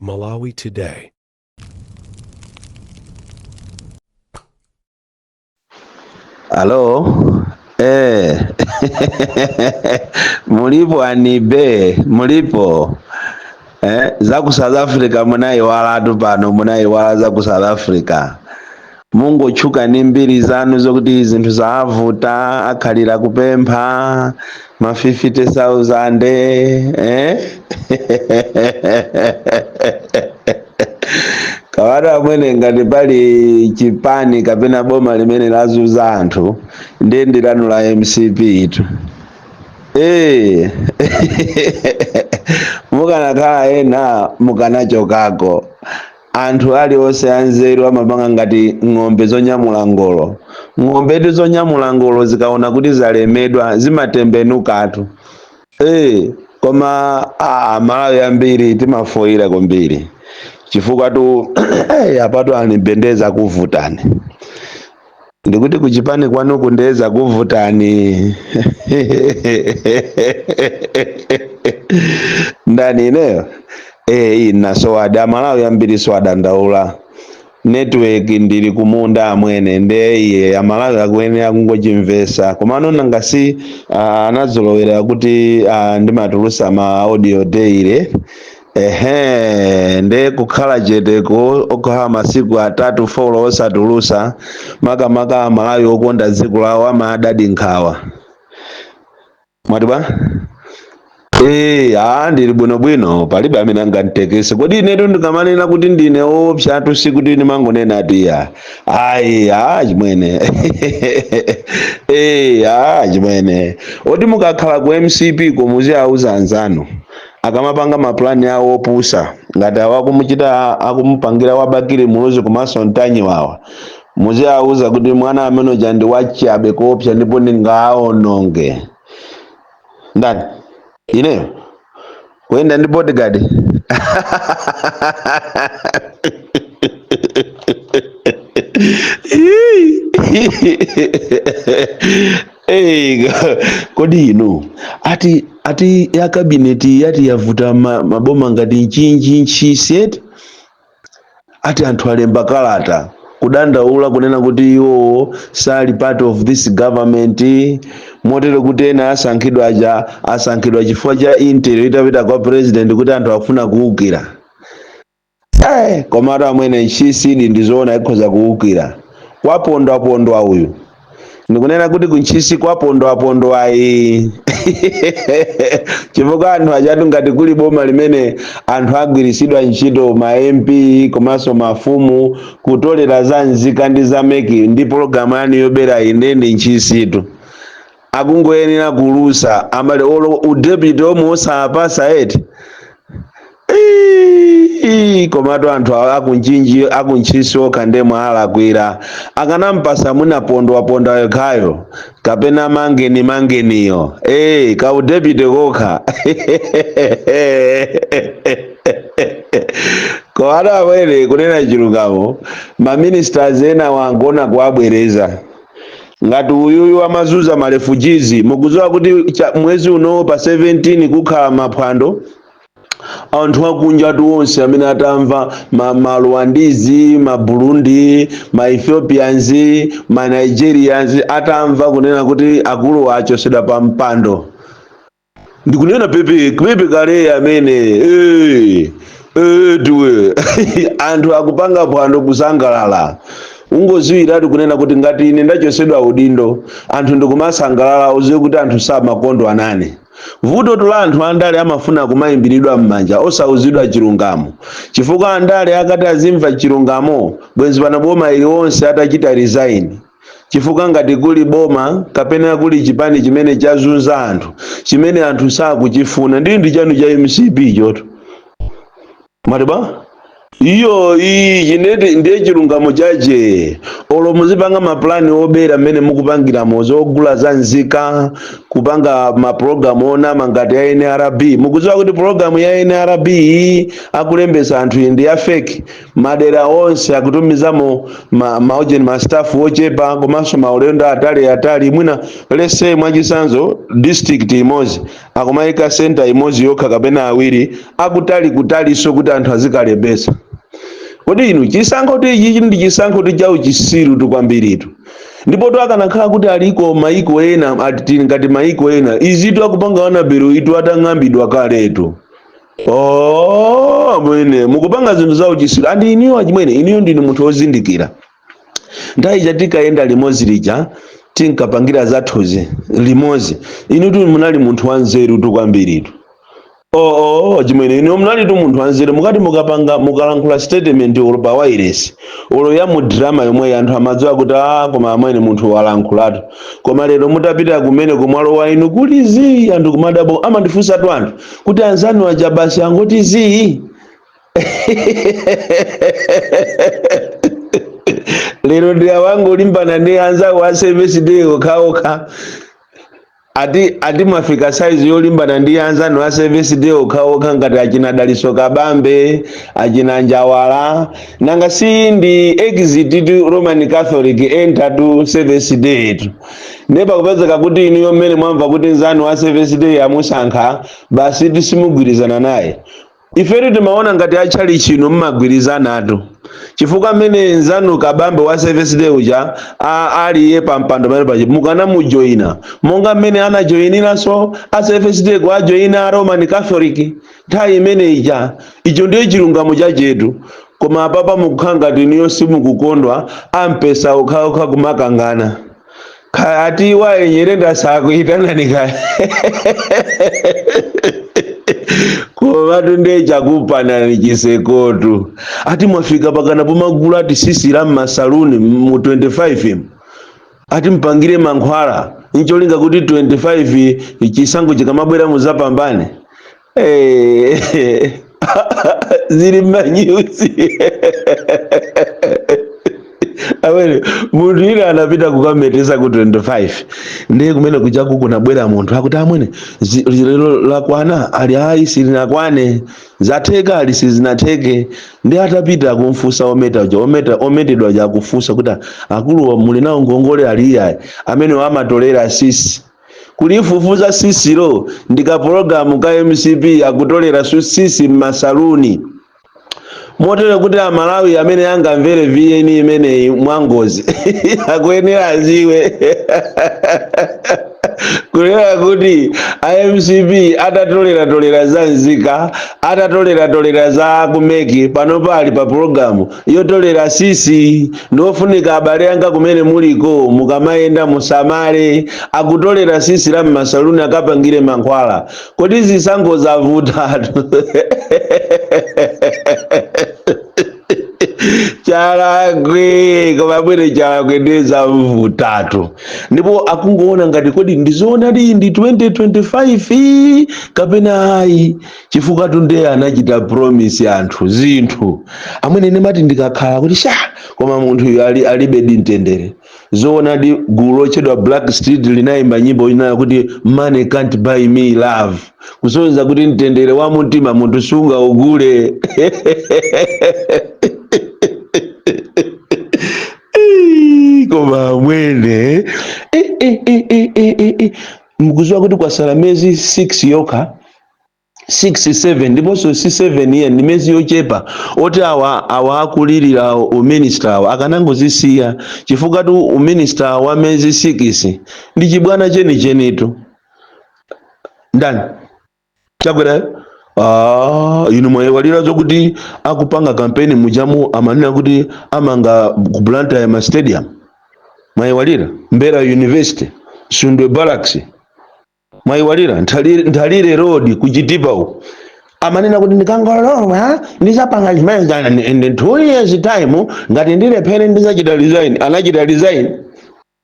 Malawi Today. Alo? Eh. Mulipo anibe, mulipo. Eh, za ku South Africa munayiwalatu pano, munayiwala za ku South Africa. Mungotchuka ndi mbiri zanu zokuti zinthu zavuta, akhalira kupempha ma 50,000, eh? Kawatu amwene, ngati pali chipani kapena boma limene lazuza anthu, ndiye ndi lanu la MCP itu. Eh. Mukanakhala ena mukanachokako. Anthu aliwonse anzeru amapanga ngati ng'ombe zonyamula ngolo. Ng'ombetu zonyamula ngolo zikaona kuti zalemedwa zimatembenukatu. Eh, koma Malawi ambiri timafoyira kwambiri chifukwa tu apatu anibendeza kuvutani, ndikuti kuchipani kwanu kundeza kuvutani. Ndani ineyo? Eh, inasowadi. Amalawi ambiri so adandaula network, ndili kumunda amwene, nde iye Amalawi akuyenera kungochimvesa. Komano nanga si anazolowera kuti ndimatulusa ma audio daily. Ehe, nde kukhala cheteko okhala masiku 3 4 osatulusa, makamaka Amalawi okonda dziko lawo amadadi nkhawa. Mwati bwa? Eh, ndili bwinobwino, palibe amene anganditekese. Kodi inetu ndikamanena kuti ndine woopsatu, sikuti ndimangonena ati ya. Ayi, chimwene. Eh, chimwene. Oti mukakhala ku MCP ko muziauza anzanu akamapanga maplani awo opusa ngati awo akumuchita, akumupangira wa Bakili Muluzi komanso Mtanyiwawa, muziauza kuti mwana amene uja ndi wachabe koopsa ndipo ndingaononge. Ndani? Ineyo? Kuyenda ndi bodyguard? Hey, kodi inu ati ya kabineti yati yavuta maboma ngati Mchinji, Ntchisi eti? Ati anthu alemba kalata kudandaula kunena kuti iwo sali part of this government, motero kuti ena asankhidwa aja asankhidwa chifukwa cha intel itapita kwa president kuti anthu afuna kuwukira. Komatu amwene, Ntchisi ndizoona ikhoza kuwukira. Kwapondwapondwa uyu, ndikunena kuti kuntchisi kwapondwapondwa ayi, chifukwa anthu achatu ngati kuli boma limene anthu agwirisidwa ntchito ma MP komanso mafumu kutolera za nzika ndi za MEC ndi pologalamu yanu yobera iyi, ndiye ndi Ntchisitu. Akungoyenera kulusa amale olo udepute omwe osapasa eti. Ii, komatu anthu akunchinji akuntchisi okha ndiye mwalakwira. Akanampasa mwina pondwaponda yekhayo kapena mangeni mangeniyo, ka udepute kokha. Komatu amwene, kunena chilungamo, ma ministers ena wangona kuwabwereza ngati uyuyu amazuza ma refugees. Mukudziwa kuti mwezi uno pa 17 kukhala maphwando, anthu akunja tu onse amene atamva ma Rwandese, ma Burundi, ma Ethiopians, ma Nigerians atamva kunena kuti akulu achosedwa pa mpando, ndikunena pepe pepe kale amene tuwe anthu akupanga phwando kusangalala. Ungoziwiratu kunena kuti ngati ine ndachosedwa udindo anthu ndikumasangalala, uziwe kuti anthu samakondwa nane. Vuto la anthu andale amafuna kumayimbiridwa m'manja osauzidwa chilungamo, chifukwa andale akati azimva chilungamo bwenzi pano boma iliyonse atachita resign. Chifukwa ngati kuli boma kapena kuli chipani chimene chazunza anthu, chimene anthu sakuchifuna, ndi chanu cha MCP choto. Mwati bwa? Iyo iyi chineti ndiye chilungamo chache. Olo muzipanga mapulani obera mmene mukupangiramo, zogula za nzika, kupanga mapulogalamu onama ngati ya NRB. Mukudziwa kuti pulogalamu ya NRB akulembesa anthu iyi ndi ya fake. Madera onse akutumizamo maojeni, ma staff ochepa, komanso maulendo atali atali. Mwina lese mwachisanzo district imodzi akumayika center imodzi yokha kapena awiri akutali kutaliso kuti anthu azikalembesa. Kodi inu, chisankho ichi ndi chisankho cha uchisiru tu kwambiritu. Ndipo tu akanakhala kuti aliko maiko ena, ati ngati maiko ena izitu akupanga anabero itu atang'ambidwa kaletu. Oh, mwene mukupanga zinthu za uchisiru. Andi iniyo achimwene, iniyo ndinu munthu wozindikira. Nthawi ija tikayenda limodzi lija, tinkapangira zathuzi limodzi, inu tu munali munthu wanzeru tu kwambiritu. Oo, chimwene, inu munali tu munthu wanzeru. Mukati mukapanga, mukalankhula statement olo pa wireless olo ya mu drama yomwe, anthu amadziwa kuti a koma amwene munthu walankhulatu. Koma lero mutapita kumene kumwalo wa inu kuli zii, anthu kumadabo amandifunsatu anthu kuti anzanu aja basi angoti zii. Lero ndi awangolimbana ndi anzawo a Seventh Day okhaokha. Ati mwafika saizi yolimbana ndi anzanu a Seventh Day okhaokha ngati achina Daliso Kabambe, achina Njawala. Nanga si ndi exit to Roman Catholic, enter to Seventh Day tu. Ndipo kupezeka kuti inuyo mmene mwamva kuti nzanu wa Seventh Day amusankha, basi tisimugwirizana naye. Ifetu timaona ngati achali chino mmagwirizanatu, chifukwa mmene nzanu Kabambe wa Seventh Day uja aliye pampando pamene paja mukanamujoyina monga mmene anajoyiniranso a Seventh Day kuajoyina a Roman Catholic nthawi imene ija. Icho ndiye chilungamo chachetu. Koma apapa mukukhala ngati inuyo simukukondwa, ampesa okhaokha kumakangana. Kaya ati waye Nyerenda sakuitanani kaya, komatu ndiye chakupanani chisekotu. Ati mwafika pakana pomagula ati sisi la mmasaluni mu 25, ati mpangire mankhwala ncholinga kuti 25 chisankho chikamabwera muzapambane. Zili mmanyuzi amene munthu ina anapita kukametesa ku 25, ndiye kumene kujaku kunabwera munthu akuti, "Amwene, lero lakwana?" Ali, "Ayi, silinakwane." "Zatheka?" Ali, "Sizinatheke." Ndi atapita kumfunsa ometa uja, ometa ometedwa uja akufunsa kuti, "Akuluwa muli nawo ngongole?" Ali, "Iyayi." Amene amatolera sisi, kulifufuza sisilo ndi kapologalamu ka MCP, akutolera sisi mmasaluni, motero kuti Amalawi amene angamvere VN imeneyi mwangozi akuyenera aziwe kunena kuti iMCP atatoleratolera za nzika, atatoleratolera za kumeki, pano pali pa pologalamu yotolera sisi. Ndiofunika abale anga kumene muliko, mukamayenda musamale, akutolera sisi la mmasaluni akapangire mankhwala. Kodi zisankho zavutatu? Chalakwe, koma bwere Chalakwe ndi zamvutatu. Ndipo akungoona ngati kodi ndizoonadi ndi 2025 kapena ayi, chifukwa tunde anachita promise anthu zinthu. Amwene, ndimati ndikakhala kuti sha, koma munthu uyu alibe mtendere. Zoonadi, gulu lotchedwa Black Street linayimba nyimbo inayo kuti "Money can't buy me love", kusonyeza kuti mtendere wa mtima munthu sungaugule. Koma amwene, mukuziwa kuti kwasala miyezi 6 yokha, 6 7, ndiponso si 7 iye, ndi miyezi yochepa. Oti awa akulirira uminista awa akanangozisiya, chifukwa tu uminista wa miyezi 6 ndi chibwana chenichenitu. Ndani Chakwera? Ah, inu mwaiwalira zokuti akupanga kampeni mujamu amanena kuti amanga ku Blantyre ma stadium? Mwaiwalira Mbera University, Sundwe Barracks? Mwaiwalira Nthalire Road ku Chitipa uko? Amanena kuti ndikangolowa ndizapanga chimene in 2 years time, ngati ndilephere ndizachita resign. Anachita resign.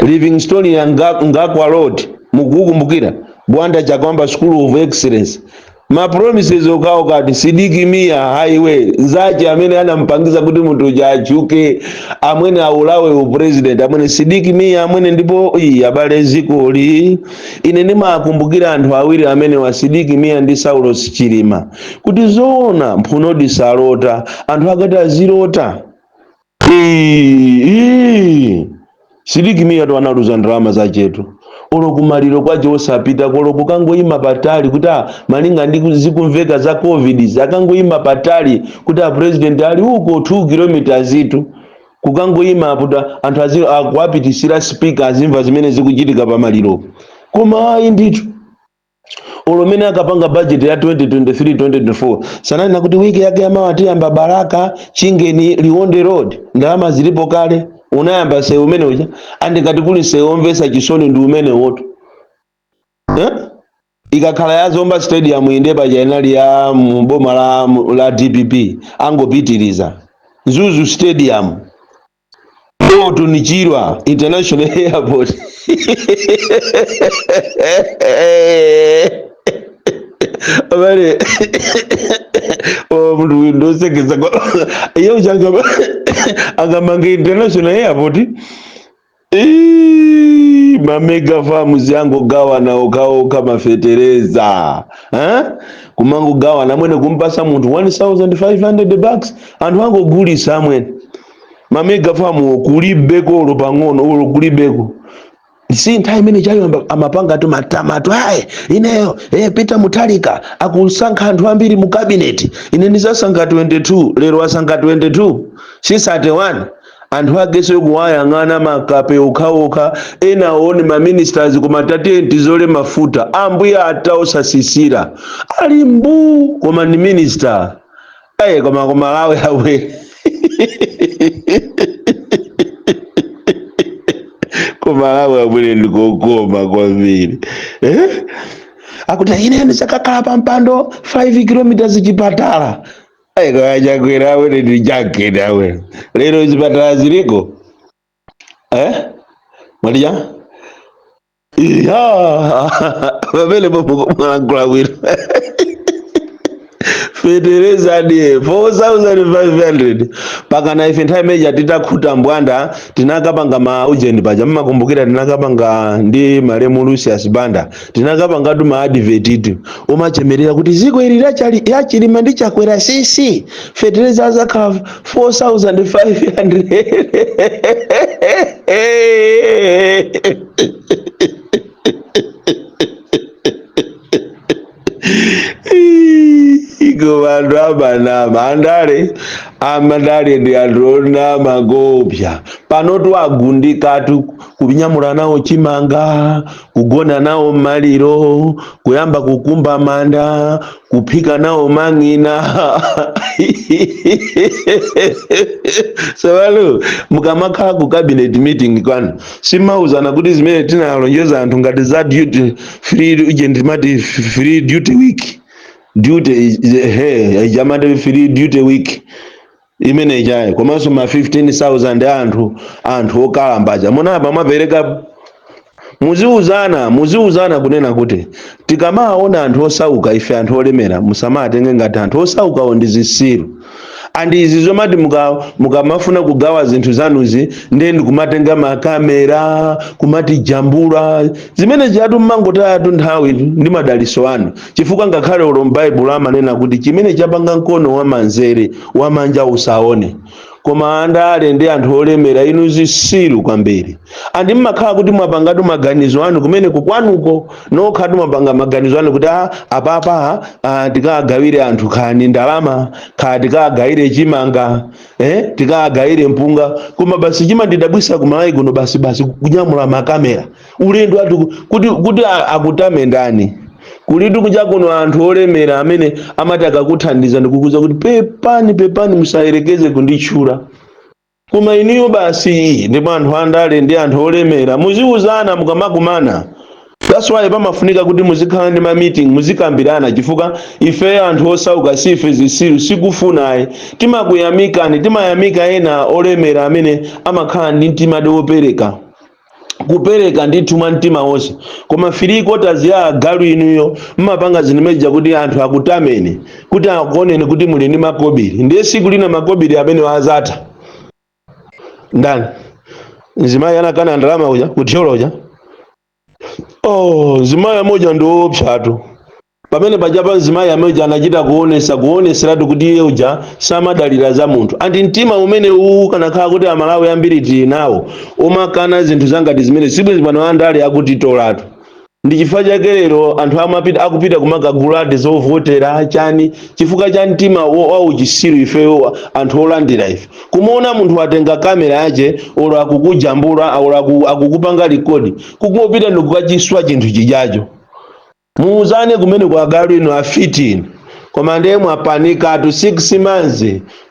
Livingstonia Ngakwa Road mukukumbukira? Bwanda Chakwamba School of Excellence, Ma promises okawo kati Sidik Mia highway nzache amene anampangiza kuti munthu uja achuke, amwene aulawe upresident, amwene Sidik Mia amwene. Ndipo iyi abale, zikoli ine ndimakumbukira anthu awiri amene wa Sidik Mia ndi Saulos Chilima, kuti zoona mphunodi salota, anthu akati azilota. Ii, Sidik Mia to analuza ndalama zachetu, olo kumaliro kwache osapita, kolo kukangoyima patali kuti malinga ndi zikumveka za COVID, akangoyima patali kuti a president ali uko 2 kilometers itu, kukangoyima apo anthu akuwapitisira speaker azimva zimene zikuchitika pamaliro. Koma ayi ndithu, olomene akapanga budget ya 2023 2024 sananena kuti wiki yake yamawa tiyamba Balaka Chingeni Liwonde Road, ndalama zilipo kale. Unayamba sewu umene uja, andikati kuli sewu omvesa chisoni ndi umene woto, eh? Ikakhala ya Zomba Stadium inde paja inali ya mboma la DPP, angopitiriza Mzuzu Stadium, Orton Chirwa International Airport. Abale, oh, munthu uyu ndosekesa iye uja angamanga international airport. Ii, mamega farms angogawana okaoka mafetereza, eh? Kumangogawana amwene, kumpasa munthu 1500 bucks, anthu angogulisa amwene. Mamega farm kulibeko olo pang'ono, olo kulibeko. Si nthawi imene chayo amapanga tu matamatu, ayi ineyo Peter Mutharika akusankha anthu ambiri mu cabinet, ine ndizasankha 22. Lero asankha 22, si 31. Anthu akeso kuwayang'ana makape okhaokha, ena aone ma ministers, koma tatiye tizole mafuta, ambuye ataosasisira ali mbu, koma ndi minister. Ayi, koma kumalawi awe, kumalawi abwere ndikokoma kwambiri, eh? Akuti ine ndisakakhala pa mpando 5 kilometers chipatala. Ayi, Chakwera awene ndi jaketi awene, lero zipatala ziliko, eh? Mwalija iya pamene mwalankhula bwino. Fetereza ndiye 4500, pakana ife nthawi imeneja titakhuta mbwanda tinakapanga ma ujeni paja, mmakumbukira tinakapanga ndi malemu Lucius Banda, tinakapangatu ma advert itu umachemerera kuti ziko ili yachilima ndi Chakwera sisi fetereza azakhala 4500. Iko vantu amanama andale, amadale ndi anthu onama kopya. Panotu agundikatu kunyamula nawo chimanga, kugona nawo maliro, kuyamba kukumba manda, kuphika nawo mang'ina. Sewalo mukamakhala ku cabinet meeting kwanu, simauzana kuti zimene tinalonjeza anthu ngati za duty free, uje ndimati free duty week, duty he jamati free duty week imene ichayi, komanso ma 15,000 anthu okalambaja munapa mwapereka. Muziuzana kunena kuti tikamaona anthu osauka, ife anthu olemera musamatenge ngati anthu osaukawo ndi zisiru. Andi izi zomati mukamafuna kugawa zinthu zanuzi ndiye ndikumatenga makamera kumati jambula zimene chatu, mmangotayatu nthawi ndi madaliso anu, chifukwa ngakhale ulo m'Baibulo amanena kuti chimene chapanga mkono wamanzere wamanja usaone. Koma andale ndi anthu olemera inu zisiru kwambiri, andi mmakhala kuti mwapangatu maganizo anu kumene kukwanuko nokhatu mwapanga maganizo anu kuti apapa tikagawire anthu khani ndalama, kha tikagawire chimanga, tikagawire mpunga. Koma basi chimandidabwisa kumalawi kuno basi kunyamula makamera ulendo atu kuti akutame ndani? Kulitu kuja kuno anthu olemera amene amati akakuthandiza ndikukuza kuti pepani pepani musayerekeze kunditchula. Koma iniyo basi. Ndipo anthu andale ndi anthu olemera muziuzana mukamakumana. That's why pamafunika kuti muzikhala ndi ma meeting, muzikambirana, chifukwa ife anthu osauka sife zisiru, sikufunayi timakuyamikani, timayamika ena olemera amene amakhala ndi mtima wopereka. Kupereka ndithu mwa mtima wonse, koma three quarters ya agalu inuyo mmapanga zimeneja kuti anthu akutameni, kuti akuoneni kuti muli ndi makobiri. Ndiye siku lina makobiri amene azatha. Ndani mzimayi anakana ndalama uja kuthyolo uja? Oh, mzimayi amoja ndi woopsatu. Pamene pajapa mzimayi amoja anachita kuonesa, kuoneseratu kuti iye uja samadalira za munthu. Anti mtima umene uwu kanakhala kuti Amalawi ambiri tili nawo, umakana zinthu zangati zimene sibwezi pano andale akutitolatu. Ndi chifukwa chake lero anthu amapita, akupita kumakagulati zovotera chani, chifukwa cha mtima wa uchisiru. Ifeyo anthu olandira ife, kumuona munthu atenga kamera yache, olo akukujambula, olo akukupanga record, kungopita ndikukachiswa chinthu chijacho. Muuzane kumene kwa agalu inu, afiti. Koma ndiye mwapanikatu. 6 months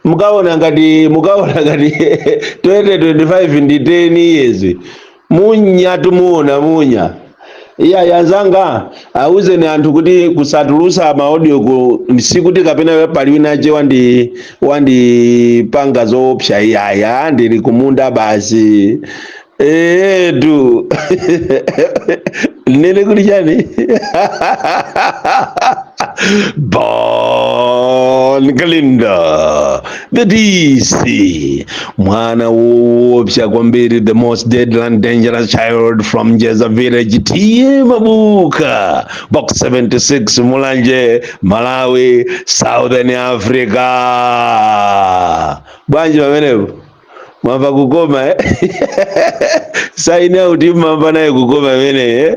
mukaona ngati 2025 ndi 10 years. Munya, tumuona munya. Iya, yanzanga, auzeni anthu kuti kusatulusa ma audio ku sikuti kapena pali winache wandipanga zoopsa. Iyaya, ndili kumunda basi. Etu, nene kuti chani? Bon Kalindo, the DC, mwana woopsa kwambiri, the most deadly and dangerous child from Njeza village, T/A Mabuka, Box 76, Mulanje, Malawi, Southern Africa. Bwanji pamenepo, mwamva kukoma, eh? Sign out, mwamva naye kukoma imene, eh?